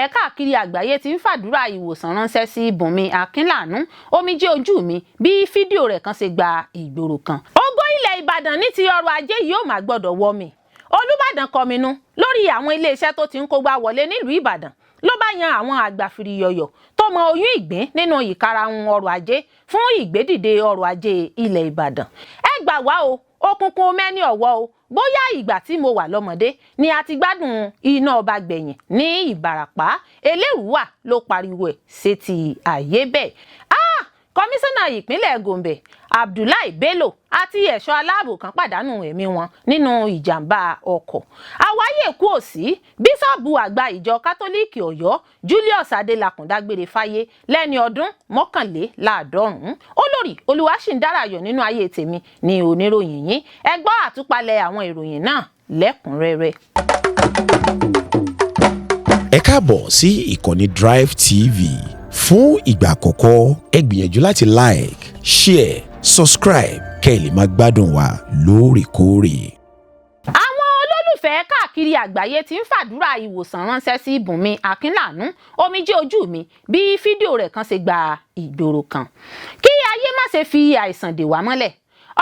Olólùfẹ́ káàkiri àgbáyé ti ń fàdúrà ìwòsàn ránṣẹ́ sí Bùnmi Akínlàánú, omijé ojú mi, bí fídíò rẹ̀ kan ṣe gba ìgboro kan. Ògo ilẹ̀ Ìbàdàn ní ti ọrọ̀ ajé yìí ò má gbọ́dọ̀ wọ mi. Olúbàdàn kọminú lórí àwọn iléeṣẹ́ tó ti ń kógbá wọlé nílùú Ìbàdàn, ló bá yan àwọn àgbàfìrìyọ̀yọ̀ tó mọ oyún ìgbín nínú ìkarahun ọrọ̀ ajé fún ìgbédìde ọrọ̀ ajé ilẹ̀ Ìbàdàn. Ẹ gbà wá o, òkùnkùn mẹ́ni ọ̀wọ́ o. Bóyá ìgbà tí mo wà lọ́mọdé ni a ti gbádùn iná ọba gbẹ̀yìn ní Ìbàràpá, Elérùwà ló pariwo ẹ̀ sétí àyè bẹ́ẹ̀. Ah! Kọmíṣánná ìpínlẹ̀ Gombe Abdullahi Bello àti ẹ̀ṣọ́ aláàbò kan pàdánù ẹ̀mí wọn nínú ìjàmbá ọkọ̀. Àwáyé kú òsì, bíṣọ́ọ̀bù àgbà ìjọ Kátólíìkì Ọ̀yọ́ Julius Adélakùn dágbére fáyé lẹ́ni ọdún 91. Olórí Olúwaṣìndárayọ̀ nínú ayé tèmi ní oníròyìn yín. Ẹ gbọ́ àtúpalẹ̀ àwọn ìròyìn náà lẹ́kùnrẹ́rẹ́. Ẹ káàbọ̀ sí ìkànnì Drive TV. Fún ìgbà àkọ́kọ́, ẹ gbìyànjú láti like, share, subscribe kẹ́ ẹ lè máa gbádùn wa lóòrèkóòrè. Àwọn olólùfẹ́ káàkiri àgbáyé ti ń fàdúrà ìwòsàn ránṣẹ́ sí Bùnmi Akínlàánú, omijé ojú mi, bí fídíò rẹ̀ kan ṣe gba ìgboro kan. Kí ayé má ṣe fi àìsàn dè wá mọ́lẹ̀.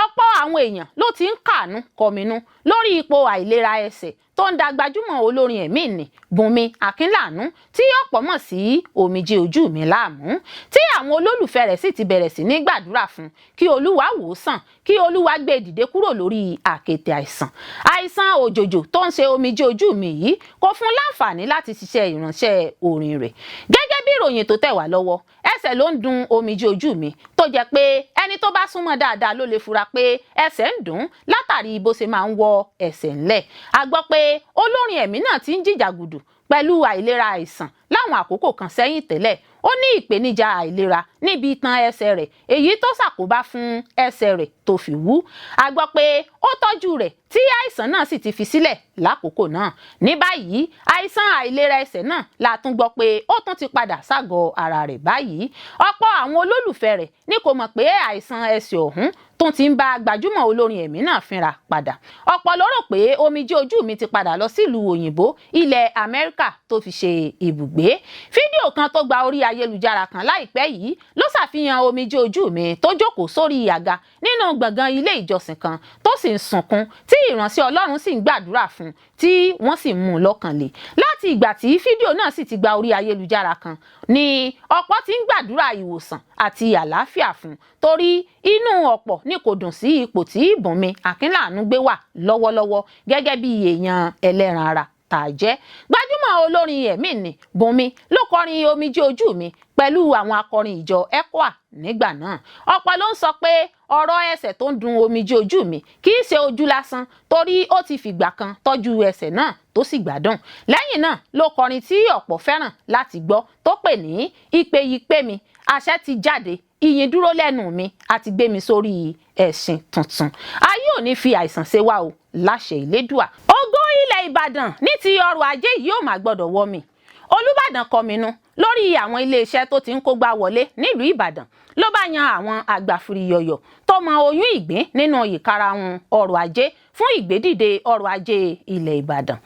Ọ̀pọ̀ àwọn èèyàn ló ti ń kàánú kọminú lórí ipò àìlera ẹsẹ̀ tó ń da gbajúmọ̀ olórin ẹ̀mí nì Bùnmi Akínlàánú, tí ọ̀pọ̀ mọ̀ sí Omijé Ojú Mi láàmú, tí àwọn olólùfẹ́ rẹ̀ sì ti bẹ̀rẹ̀ sí ní gbàdúrà fún kí Olúwa wò ó sàn, kí Olúwa gbé e dìde kúrò lórí àkéte àìsàn. Àìsàn òjòjò tó ń ṣe Omijé Ojú Mi yìí kò fún láǹfààní láti ṣiṣẹ́ ìránṣẹ́ orin rẹ̀. Gẹ́gẹ́ bí ìròyìn tó tẹ̀ wá lọ́wọ́, ẹsẹ̀ ló ń dun Omijé Ojú Mi, tó jẹ́ pé ẹni tó bá súnmọ́ dáadáa ló lè fura pé ẹsẹ̀ ń dùn látàrí bó ṣe máa ń wọ ẹsẹ̀ ńlẹ̀. A gbọ́ pé olórin ẹ̀mí náà ti ń jìjàgùdù pẹ̀lú àìlera àìsàn láwọn àkókò kan sẹ́yìn tẹ́lẹ̀. Ó ní ìpèníjà àìlera níbi itan ẹsẹ̀ rẹ̀, èyí tó ṣàkóbá fún ẹsẹ̀ rẹ̀ tó fi wú. A gbọ́ pé ó tọ́jú rẹ̀ tí àìsàn náà sì ti fi sílẹ̀ lákòókò náà. Ní báyìí, àìsàn àìlera ẹsẹ̀ náà la tún gbọ́ pé ó tún ti padà ságọ̀ ara rẹ̀ báyìí. Ọ̀pọ̀ àwọn olólùfẹ́ rẹ̀ ní kò mọ̀ pé àìsàn ẹsẹ̀ ọ̀hún tún ti ń bá gbajúmọ̀ olórin ẹ̀mí náà fínra padà. Ọ̀pọ̀ ló rò pé Omijé Ojú Mi ti padà lọ sílùú òyìnbó, ilẹ̀ Amẹ́ríkà tó fi ṣe ibùgbé. Fídíò kan tó gba orí ayélujára kan láìpẹ́ yìí ló ṣàfihàn Omijé Ojú Mi tó jókòó sórí àga nínú gbọ̀ngàn ilé ìjọsìn kan, tó sì ń sunkún, tí ìránṣẹ́ Ọlọ́run sì ń gbàdúrà fún, tí wọ́n sì mú un lọ́kàn le. Láti ìgbà tí fídíò náà sì ti gba orí ayélujára kan ni ọ̀pọ̀ ti ń gbàdúrà ìwòsàn àti àlàáfíà fún, torí inú ọ̀pọ̀ ni kò dùn sí ipò tí Bùnmi Akínlàánú gbé wà lọ́wọ́lọ́wọ́ gẹ́gẹ́ bí èèyàn ẹlẹ́ran ara tá a jẹ́. Gbajúmọ̀ olórin ẹ̀mí ni Bùnmi ló kọrin Omijé Ojú Mi pẹ̀lú àwọn akọrin ìjọ ECWA nígbà náà. Ọ̀pọ̀ ló ń sọ pé ọ̀rọ̀ ẹsẹ̀ tó ń dun Omijé Ojú Mi kì í ṣe ojú lásán, torí ó ti fìgbà kan tọ́jú ẹsẹ̀ náà tó sì gbádùn. Lẹ́yìn náà ló kọrin tí ọ̀pọ̀ fẹ́ràn láti gbọ́ tó pè ní "Ìpè yìí pé mi, àṣẹ ti jáde, ìyìn dúró lẹ́nu mi, àti gbé mi sórí ẹ̀sìn tuntun." Ayé ò ní fi àìsàn ṣe wá o, láṣẹ Ìlédùà. Ògo ilẹ̀ Ìbàdàn ní ti ọrọ̀ ajé yìí ò má gbọ́dọ̀ wọ mi. Olúbàdàn kọminú lórí àwọn iléeṣẹ́ tó ti ń kógbá wọlé nílùú Ìbàdàn, ló bá yan àwọn àgbàfìrìyọ̀yọ̀ tó mọ oyún ìgbín nínú ìkarahun ọrọ̀ ajé fún ìgbédìde ọrọ̀ ajé ilẹ̀ Ìbàdàn.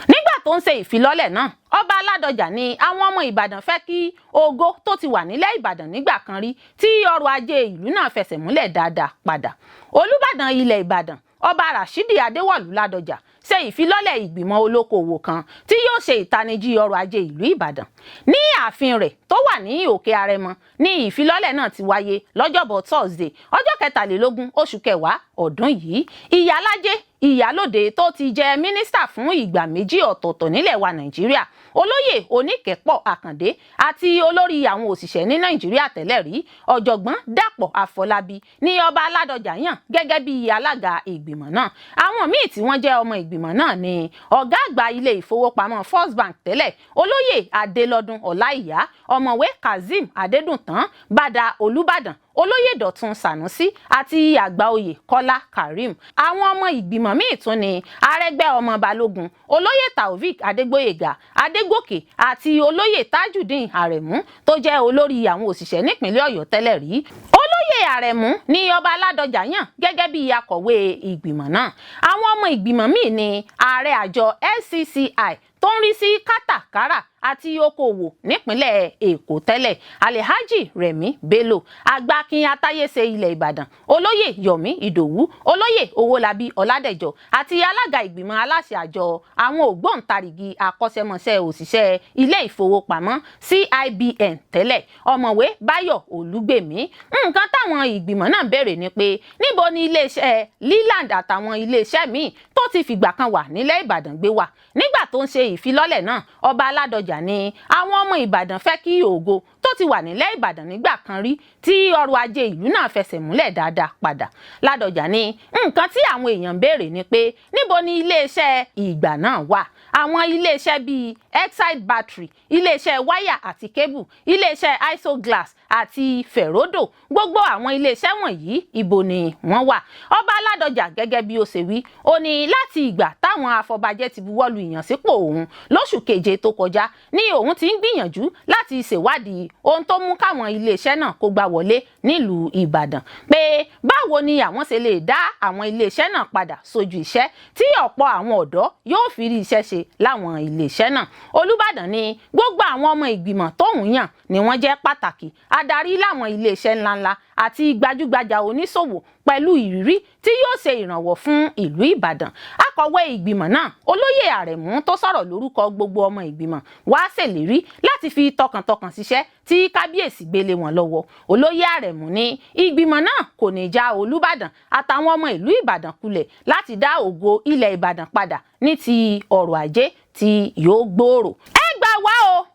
Nígbà tó ń ṣe ìfilọ́lẹ̀ náà, Ọba Aládọjà ní àwọn ọmọ Ìbàdàn fẹ́ kí ògo tó ti wà nílẹ̀ Ìbàdàn nígbà kan rí, tí ọrọ̀ ajé ìlú náà fẹsẹ̀ múlẹ̀ dáadáa padà. Olúbàdàn ilẹ̀ Ìbàdàn, Ọba Rashidi Adéwọ̀lú Ládọjà, ṣe ìfilọ́lẹ̀ ìgbìmọ̀ olókoòwò kan tí yóò ṣe ìtanijí ọrọ̀ ajé ìlú Ìbàdàn ní ààfin rẹ̀ tó wà ní Òkè Àrẹ̀mọ ní ìfilọ́lẹ̀ náà ti wáyé lọ́jọ́bọ̀ Thursday, ọjọ́ 23 oṣù kẹwàá ọdún yìí. Ìyálájé, ìyálòde tó ti jẹ mínísítà fún ìgbà méjì ọ̀tọ̀ọ̀tọ̀ nílẹ̀ wa Nàìjíríà, Olóyè Oníkẹ́pọ̀ Àkàndé, àti olórí àwọn òṣìṣẹ́ ní Nàìjíríà tẹ́lẹ̀ rí, Ọ̀jọ̀gbọ́n Dàpọ̀ Àfọlábí, ní Ọba Aládọjà yàn gẹ́gẹ́ bí alága ìgbìmọ̀ náà. Àwọn míì tí wọ́n jẹ́ ọmọ ìgbìmọ̀ náà ni ọ̀gá àgbà ilé ìfowópamọ́ First Bank tẹ́lẹ̀, Olóyè Adélọ́dún Ọláìyá, Ọ̀mọ̀wé Kazeem Adédùntàn, Bàdà Olúbàdàn, Olóyè Dọ̀tun Sànúsí, àti Àgbàoyè Kọ́lá Karim. Àwọn ọmọ ìgbìmọ̀ míì tún ni Arẹ́gbẹ́ ọmọ Balógun, Olóyè Taofik Adégbóyèga Adégòkè, àti Olóyè Tajudeen Aremu tó jẹ́ olórí àwọn òṣìṣẹ́ nípìnlẹ̀ Ọ̀yọ́ tẹ́lẹ̀ rí. Olóyè Aremu ní Ọba Aládọjà yàn gẹ́gẹ́ bí akọ̀wé ìgbìmọ̀ náà. Àwọn ọmọ ìgbìmọ̀ míì ni ààrẹ àjọ LCCI tó ń rí sí kátàkárà àti àti okòwò nípínlẹ̀ Èkó tẹ́lẹ̀, Alhaji Rẹ̀mí Bello, Agbákin Atáyéṣe ilẹ̀ Ìbàdàn, Olóyè Yomi Ìdòwú, Olóyè Owólabí Ọládẹ̀jọ àti alága ìgbìmọ̀ aláṣẹ àjọ àwọn ògbóǹtarìgì akọ́ṣẹ́mọṣẹ́ òṣìṣẹ́ ilé ìfowópamọ́ CIBN tẹ́lẹ̀, Ọ̀mọ̀wé Báyọ̀ Olúgbèmí. Nǹkan táwọn ìgbìmọ̀ náà béèrè ni pé níbo ni iléeṣẹ́ Leland àtàwọn iléeṣẹ́ míì tó ti fìgbà kan wà nílẹ̀ Ìbàdàn gbé wà. Nígbà tó ń ṣe ìfilọ́lẹ̀ náà, Ọba Ládọjà ní àwọn ọmọ Ìbàdàn fẹ́ kí ògo tó ti wà nílẹ̀ Ìbàdàn nígbà kan rí tí ọrọ̀ ajé ìlú náà fẹsẹ̀ múlẹ̀ dáadáa padà. Ládọjà ní nǹkan tí àwọn èèyàn ń béèrè ni pé níbo ni iléeṣẹ́ ìgbà náà wà? Àwọn iléeṣẹ́ bíi Exide Battery, iléeṣẹ́ wáyà àti kébù, iléeṣẹ́ Isoglass àti Ferodo, gbogbo àwọn iléeṣẹ́ wọ̀nyí, ibo ni wọ́n wà? Ọba Ládọjà, gẹ́gẹ́ bí ó ṣe wí, ó ní láti ìgbà táwọn afọbajẹ́ ti buwọ́lu ìyànsípò òun lóṣù keje tó kọjá ní òun ti ń gbìyànjú láti ṣèwádìí ohun tó mú káwọn iléeṣẹ́ náà kó gbá wọlé nílùú Ìbàdàn, pé báwo ni àwọn ṣe lè dá àwọn iléeṣẹ́ náà padà sójú iṣẹ́ tí ọ̀pọ̀ àwọn ọ̀dọ́ yóò fi rí iṣẹ́ ṣe láwọn iléeṣẹ́ náà. Olúbàdàn ní gbogbo àwọn ọmọ ìgbìmọ̀ tóun yàn ni wọ́n jẹ́ pàtàkì adarí láwọn iléeṣẹ́ ńláńlá àti gbajúgbajà oníṣòwò pẹ̀lú ìrírí tí yóò ṣe ìrànwọ́ fún ìlú Ìbàdàn. Akọ̀wé ìgbìmọ̀ náà, Olóyè Àrẹ̀mú, tó sọ̀rọ̀ lórúkọ gbogbo ọmọ ìgbìmọ̀, wá ṣèlérí láti fi tọkàntọkàn ṣiṣẹ́ tí kábíyèsí gbélé wọn lọ́wọ́. Olóyè Àrẹ̀mú ní ìgbìmọ̀ náà kò ní já Olúbàdàn àtàwọn ọmọ ìlú Ìbàdàn kulẹ̀ láti dá ògo ilẹ̀ Ìbàdàn padà ní ti ọrọ̀ ajé tí yóò gbòòrò. Ẹ gbà wá o,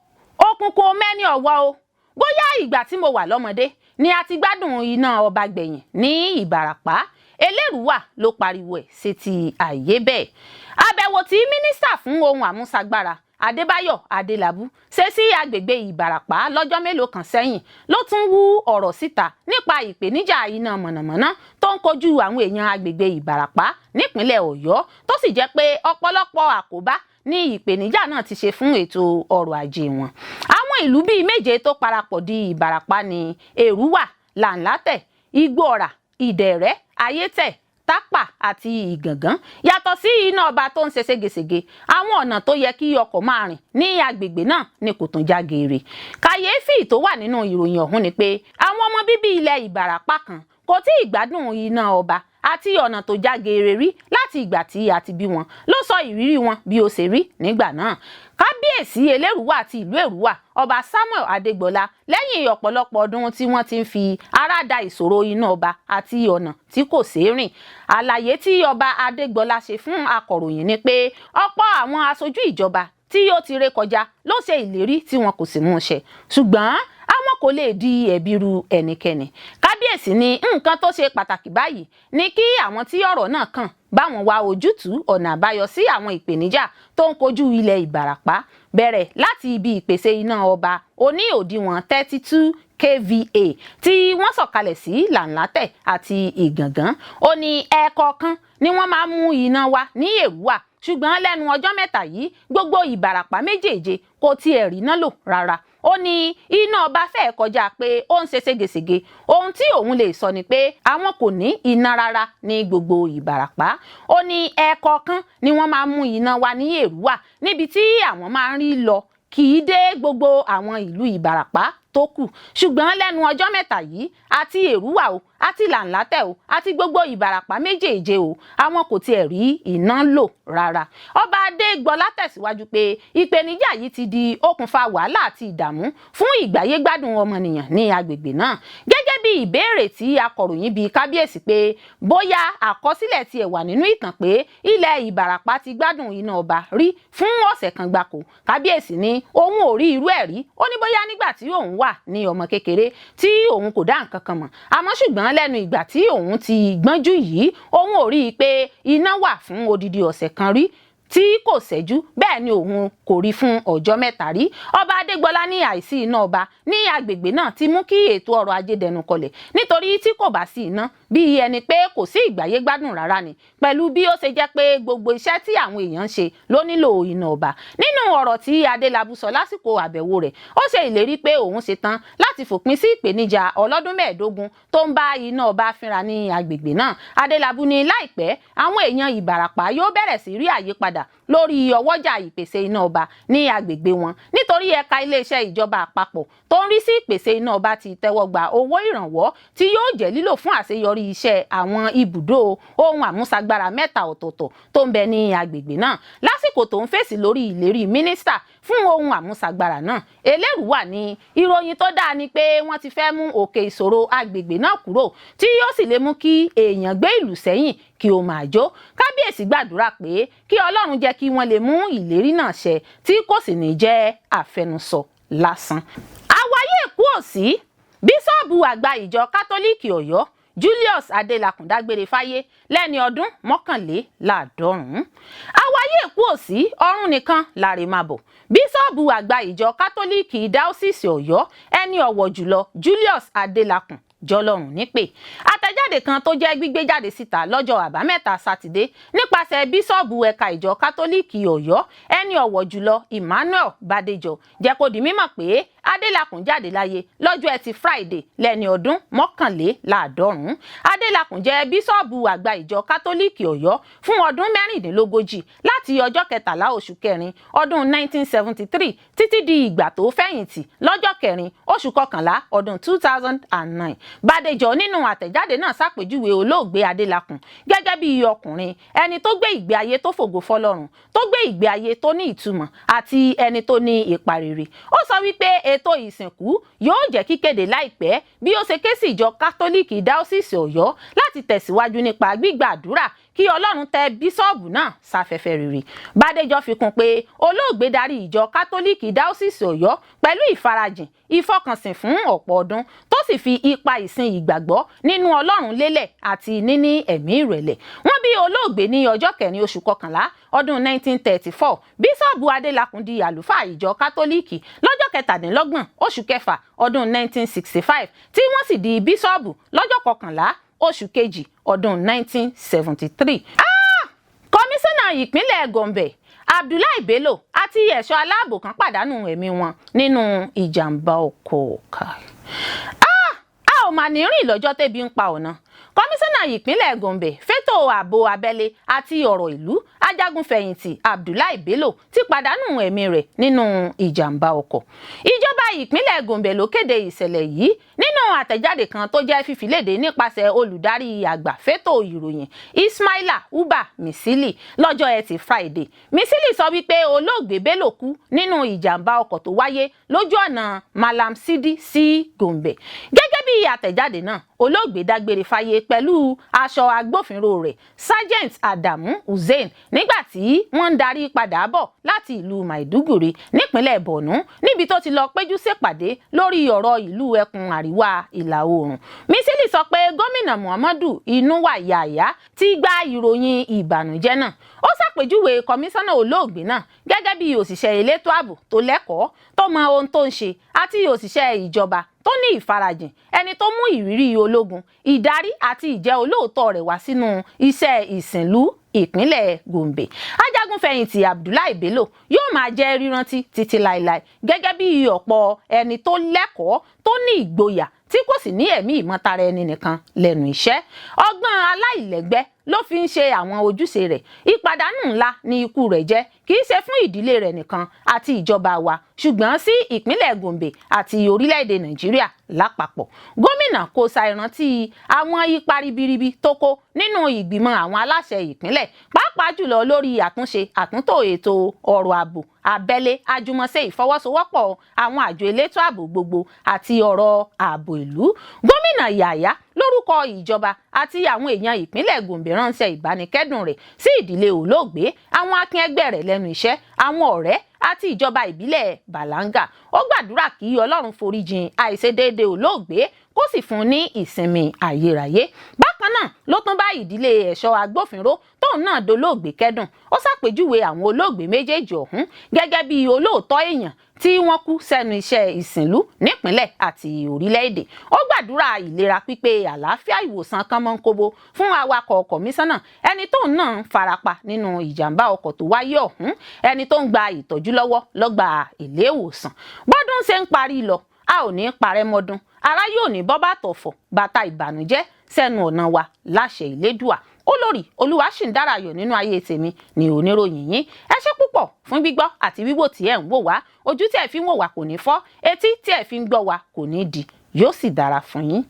òkùnkùn mẹ́ni ọ̀wọ́ o. Bóyá ìgbà tí mo wà lọ́mọdé ni a ti gbádùn iná ọba gbẹ̀yìn ní Ìbàràpá, Elérùwà ló pariwo ẹ̀ sétí àyè bẹ́ẹ̀. Àbẹ̀wò tí mínísítà fún ohun àmúṣagbára, Adébáyọ̀ Adélábù, ṣe sí agbègbè Ìbàràpá lọ́jọ́ mélòó kan sẹ́yìn ló tún wú ọ̀rọ̀ síta nípa ìpèníjà iná mọ̀nàmọ́ná tó ń kojú àwọn èèyàn agbègbè Ìbàràpá nípínlẹ̀ Ọ̀yọ́, tó sì jẹ́ pé ọ̀pọ̀lọpọ̀ àkóbá ní ìpèníjà náà ti ṣe fún ètò ọrọ̀ ajé wọn. Àwọn ìlú bíi méje tó parapọ̀ di Ìbàràpá ní Èrúwà, Làǹlátẹ̀, Igbóọrà, Ìdẹ̀rẹ́, Ayétẹ̀, Tápà àti Ìgàngán. Yàtọ̀ sí iná ọba tó ń ṣe ségesège, àwọn ọ̀nà tó yẹ kí ọkọ̀ máa rìn ní agbègbè náà ni kò tún já geere. Kàyéfì tó wà nínú ìròyìn ọ̀hún ni pé àwọn ọmọ bíbí ilẹ̀ Ìbàràpá kan kò tí ì gbádùn iná ọba àti ọ̀nà tó já geere rí láti ìgbà tí a ti bí wọn, ló sọ ìrírí wọn bí ó ṣe rí nígbà náà. Kábíyèsí Elérùwà àti ìlú Èrúwà, Ọba Samuel Adégbọlá, lẹ́yìn ọ̀pọ̀lọpọ̀ ọdún tí wọ́n ti ń fi ara da ìṣòro iná ọba àti ọ̀nà tí kò ṣeé rìn. Àlàyé tí Ọba Adégbọlá ṣe fún akọ̀ròyìn ni pé ọ̀pọ̀ àwọn aṣojú ìjọba tí ó ti ré kọjá ló ṣe ìlérí tí wọn kò sì mú ṣẹ, ṣùgbọ́n àwọn kò lè di ẹ̀bi ru ẹnikẹ́ni. Kábíyèsí ní nǹkan tó ṣe pàtàkì báyìí ni kí àwọn tí ọ̀rọ̀ náà kàn báwọn wá ojútùú ọ̀nà àbáyọ sí àwọn ìpèníjà tó ń kojú ilẹ̀ Ìbàràpá, bẹ̀rẹ̀ láti ibi ìpèsè iná ọba oní òdiwọ̀n 32 kVA tí wọ́n sọ̀kalẹ̀ sí Làǹlátẹ̀ àti Ìgàngán. Ó ní ẹ̀ẹ̀kọ̀ọ̀kan ni wọ́n máa ń mú iná wá ní Èrúwà, ṣùgbọ́n lẹ́nu ọjọ́ mẹ́ta yìí, gbogbo Ìbàràpá méjèèje kò tiẹ̀ rí iná lò rárá. Ó ní iná ọba fẹ́ẹ̀ kọjá pé ó ń ṣe ségesège. Ohun tí òun lè sọ ni pé àwọn kò ní iná rárá ní gbogbo Ìbàràpá. Ó ní ẹ̀ẹ̀kọ̀ọ̀kan ni wọ́n máa ń mú iná wá ní Èrúwà, níbi tí àwọn máa ń rí lọ kì í dé gbogbo àwọn ìlú Ìbàràpá tó kù, ṣùgbọ́n lẹ́nu ọjọ́ mẹ́ta yìí, àti Èrúwà o, àti Làǹlátẹ̀ o, àti gbogbo Ìbàràpá méjèèje o, àwọn kò tiẹ̀ rí iná lò rárá. Ọba Adégbọlá tẹ̀síwájú pé ìpèníjà yìí ti di okùnfà wàhálà àti ìdààmú fún ìgbáyégbádùn ọmọnìyàn ní agbègbè náà. Gẹ́gẹ́ bí ìbéèrè tí akọ̀ròyìn bi kábíyèsí pé bóyá àkọsílẹ̀ tiẹ̀ wà nínú ìtàn pé ilẹ̀ Ìbàràpá ti gbádùn iná ọba rí fún ọ̀sẹ̀ kan gbáko, kábíyèsí ní òun ò rí irú ẹ̀ rí. Ó ní bóyá nígbà tí òun wà ní ọmọ kékeré tí òun kò dá nǹkan kan mọ̀, àmọ́ ṣùgbọ́n lẹ́nu ìgbà tí òun ti gbọ́njú yìí, òun ò rí i pé iná wà fún odidi ọ̀sẹ̀ kan rí tí kò ṣẹ́jú, bẹ́ẹ̀ ni òun kò rí fún ọjọ́ mẹ́ta rí. Ọba Adégbọlá ní àìsí iná ọba ní agbègbè náà ti mú kí ètò ọrọ̀ ajé dẹnu kọlẹ̀ nítorí Nítorí tí kò bá sí iná, bí ẹni pé kò sí ìgbáyé gbádùn rárá ni, pẹ̀lú bí ó ṣe jẹ́ pé gbogbo iṣẹ́ tí àwọn èèyàn ń ṣe ló nílò iná ọba. Nínú ọ̀rọ̀ tí Adélabú sọ lásìkò àbẹ̀wò rẹ̀, ó ṣe ìlérí pé òun ṣetán láti fòpin sí ìpèníjà ọlọ́dún 15 tó ń bá iná ọba fínra ní agbègbè náà. Adélabú ní láìpẹ́, àwọn èèyàn Ìbàràpá yóò bẹ̀rẹ̀ sí rí àyípadà lórí ọwọ́jà ìpèsè iná ọba ní agbègbè wọn, nítorí ẹ̀ka iléeṣẹ́ ìjọba àpapọ̀ tó ń rí sí ìpèsè iná ọba ti tẹ́wọ́ gba owó ìrànwọ́ tí yóò jẹ́ lílò fún àṣeyọrí iṣẹ́ àwọn ibùdó ohun àmúṣagbára mẹ́ta ọ̀tọ̀ọ̀tọ̀ tó ń bẹ ní agbègbè náà. Lásìkò tó ń fèsì lórí ìlérí mínísítà fún ohun àmúṣagbára náà, Elérúwà ní ìròyìn tó dáa ni pé wọ́n ti fẹ́ mú òkè ìṣòro agbègbè náà kúrò, tí yóò sì lè mú kí èèyàn gbé ìlú sẹ́yìn kí ó máa jó. Kábíyèsí gbàdúrà pé kí Ọlọ́run jẹ́ kí wọ́n lè mú ìlérí náà ṣẹ, tí kò sì ní jẹ́ àfẹnusọ lásán. Àwáyé kú òsì, bíṣọ́ọ̀bù àgbà ìjọ Kátólíìkì Ọ̀yọ́ Julius Adélakùn dágbére fáyé lẹ́ni ọdún 91. Àwáyé kú òsì, ọ̀run nìkan láre máa bọ̀. Bíṣọ́ọ̀bù àgbà ìjọ Kátólíìkì Dáúsìsì Ọ̀yọ́, ẹni ọ̀wọ̀ jùlọ Julius Adélakùn jọlọ́run nípè. Àtẹ̀jáde kan tó jẹ́ gbígbé jáde síta lọ́jọ́ Àbámẹ́ta Sátidé nípasẹ̀ bíṣọ́ọ̀bù ẹ̀ka ìjọ Kátólíìkì Ọ̀yọ́, ẹni ọ̀wọ̀ jùlọ Emmanuel Bádéjọ, jẹ́ kó di mímọ̀ pé Adélakùn jáde láyé lọ́jọ́ Ẹtì Friday lẹ́ni ọdún 91. Adélakùn jẹ́ bíṣọ́ọ̀bù àgbà ìjọ Kátólíìkì Ọ̀yọ́ fún ọdún 36, láti ọjọ́ 13 oṣù kẹrin ọdún 1973 títí di ìgbà tó fẹ̀yìntì lọ́jọ́ 4 oṣù kọkànlá ọdún 2009. Bádéjọ nínú àtẹ̀jáde náà ṣàpèjúwe olóògbé Adélakùn gẹ́gẹ́ bí ọkùnrin ẹni tó gbé ìgbé ayé tó fògo fọlọ́run, tó gbé ìgbé ayé tó ní ìtumọ̀, àti ẹni tó ní ipa rere. Ó sọ wípé ètò ìsìnkú yóò jẹ́ kíkéde láìpẹ́, bí ó ṣe ké sí ìjọ Kátólíìkì Dáúsìsì Ọ̀yọ́ láti tẹ̀síwájú nípa gbígbà àdúrà kí Ọlọ́run tẹ́ bíṣọ́ọ̀bù náà sáfẹ́fẹ́ rere. Bádéjọ fi kún pé olóògbé darí ìjọ Kátólíìkì Dáúsìsì Ọ̀yọ́ pẹ̀lú ìfarajìn, ìfọkànsìn fún ọ̀pọ̀ ọdún, tó sì fi ipa ìsìn ìgbàgbọ́ nínú Ọlọ́run lélẹ̀ àti níní ẹ̀mí ìrẹ̀lẹ̀. Wọ́n bí olóògbé ní ọjọ́ 4 oṣù kọkànlá ọdún 1934. Bíṣọ́ọ̀bù Adélakùn di àlùfáà ìjọ Kátólíìkì lọ́jọ́ 27 oṣù kẹfà ọdún 1965, tí wọ́n sì di bíṣọ́ọ̀bù lọ́jọ́ 11 oṣù kejì ọdún 1973. Kọmíṣánná ìpínlẹ̀ Gombe Abdullahi Bello àti ẹ̀ṣọ́ aláàbò kan pàdánù ẹ̀mí wọn nínú ìjàmbá ọkọ̀. A ò mà ní rìn lọ́jọ́ tẹ́bi ń pa ọ̀nà. Kọmíṣánná ìpínlẹ̀ Gombe fétò ààbò abẹ́lé àti ọ̀rọ̀ ìlú, ajagunfẹ̀yìntì Abdullahi Bello, ti pàdánù ẹ̀mí rẹ̀ nínú ìjàmbá ọkọ̀. Ìjọba ìpínlẹ̀ Gombe ló kéde ìṣẹ̀lẹ̀ yìí nínú àtẹ̀jáde kan tó jẹ́ fífi léde nípasẹ̀ olùdarí àgbà fétò ìròyìn Ismaila Uba Misili lọ́jọ́ Ẹtì Friday. Misili sọ wípé olóògbé Bello kú nínú ìjàmbá ọkọ̀ tó wáyé lójú ọ̀nà Malam Sidi sí Gombe. Gẹ́gẹ́ bí àtẹ̀jáde náà, olóògbé dágbére fáyé pẹ̀lú aṣọ agbófinró rẹ̀ Sergeant Adamu Hussein nígbà tí wọ́n ń darí padà bọ̀ láti ìlú Maiduguri nípínlẹ̀ Borno, níbi tó ti lọ péjú ṣèpàdé lórí ọ̀rọ̀ ìlú ẹkùn àríwá ìlà oòrùn. Mísílì sọ pé gómìnà Muhammadu Inuwa Yahaya ti gba ìròyìn ìbànújẹ́ náà. Ó ṣàpèjúwe kọmíṣánná olóògbé náà gẹ́gẹ́ bí òṣìṣẹ́ elétò ààbò tó lẹ́kọ̀ọ́, tó mọ ohun tó ń ṣe, àti òṣìṣẹ́ ìjọba tó ní ìfarajìn, ẹni tó mú ìrírí ológun, ìdarí àti ìjẹ́ olóòótọ́ rẹ̀ wá sínú iṣẹ́ ìsìnlú ìpínlẹ̀ Gombe. Ajagunfẹ̀yìntì Abdullahi Bello yóò máa jẹ́ rírántí títí láéláé gẹ́gẹ́ bí ọ̀pọ̀ ẹni tó lẹ́kọ̀ọ́, tó ní ìgboyà, tí kò sì ní ẹ̀mí ìmọ̀tara ẹni nìkan lẹ́nu iṣẹ́. Ọgbọ́n aláìlẹ́gbẹ́ ló fi ń ṣe àwọn ojúṣe rẹ̀. Ìpàdánù ńlá ni ikú rẹ̀ jẹ́, kì í ṣe fún ìdílé rẹ̀ nìkan àti ìjọba wa, ṣùgbọ́n sí ìpínlẹ̀ Gombe àti orílẹ̀-èdè Nàìjíríà lápapọ̀. Gómìnà kò ṣàìrántí àwọn ipa ribiribi tó kó nínú ìgbìmọ̀ àwọn aláṣẹ ìpínlẹ̀, pàápàá jùlọ lórí àtúnṣe àtúntò ètò ọ̀rọ̀ ààbò abẹ́lé, àjùmọ̀ṣe ìfọwọ́sowọ́pọ̀ àwọn àjọ elétò ààbò gbogbo àti ọ̀rọ̀ ààbò ìlú. Gómìnà Yàyà lórúkọ ìjọba àti àwọn èèyàn ìpínlẹ̀ Gombe ránṣẹ́ ìbánikẹ́dùn rẹ̀ sí ìdílé olóògbé, àwọn akin ẹgbẹ́ rẹ̀ lẹ́nu iṣẹ́, àwọn ọ̀rẹ́ àti ìjọba ìbílẹ̀ Balanga. Ó gbàdúrà kí Ọlọ́run foríjìn àìṣedéédé olóògbé, kó sì fún un ní ìsinmi ayérayé. Bákan náà ló tún bá ìdílé ẹ̀ṣọ́ agbófinró tóun náà dolóògbé kẹ́dùn. Ó ṣàpèjúwe àwọn olóògbé méjèèjì ọ̀hún gẹ́gẹ́ bí olóòótọ́ èèyàn. Tí wọ́n kú sẹ́nu iṣẹ́ ìsìnlú nípínlẹ̀ àti orílẹ̀-èdè, ó gbàdúrà ìlera pípé, àlàáfíà, ìwòsàn kánmọ́nkóbó fún awakọ̀ kọmíṣánná, ẹni tóun náà ń farapa nínú ìjàmbá ọkọ̀ tó wáyé ọ̀hún, ẹni tó ń gba ìtọ́jú lọ́wọ́ lọ́gbà ilé ìwòsàn. Bọ́dún ṣe ń parí lọ, a ò ní parẹ́ mọ́dún ara yóò ní bọ́ bàtọ̀ fọ̀ bàtà ìbànújẹ́ sẹ́nu ọ̀nà wa láṣẹ Ìlédùà. Olórí Olúwaṣìǹdárayọ̀ nínú ayé tèmi ni oníròyìn yín. Ẹ ṣé púpọ̀ fún gbígbọ́ àti wíwò tí ẹ̀ ń wò wá. Ojú tí ẹ̀ fi ń wò wá kò ní fọ́, etí tí ẹ̀ fi ń gbọ́ wá kò ní di, yóò sì dára fún yín.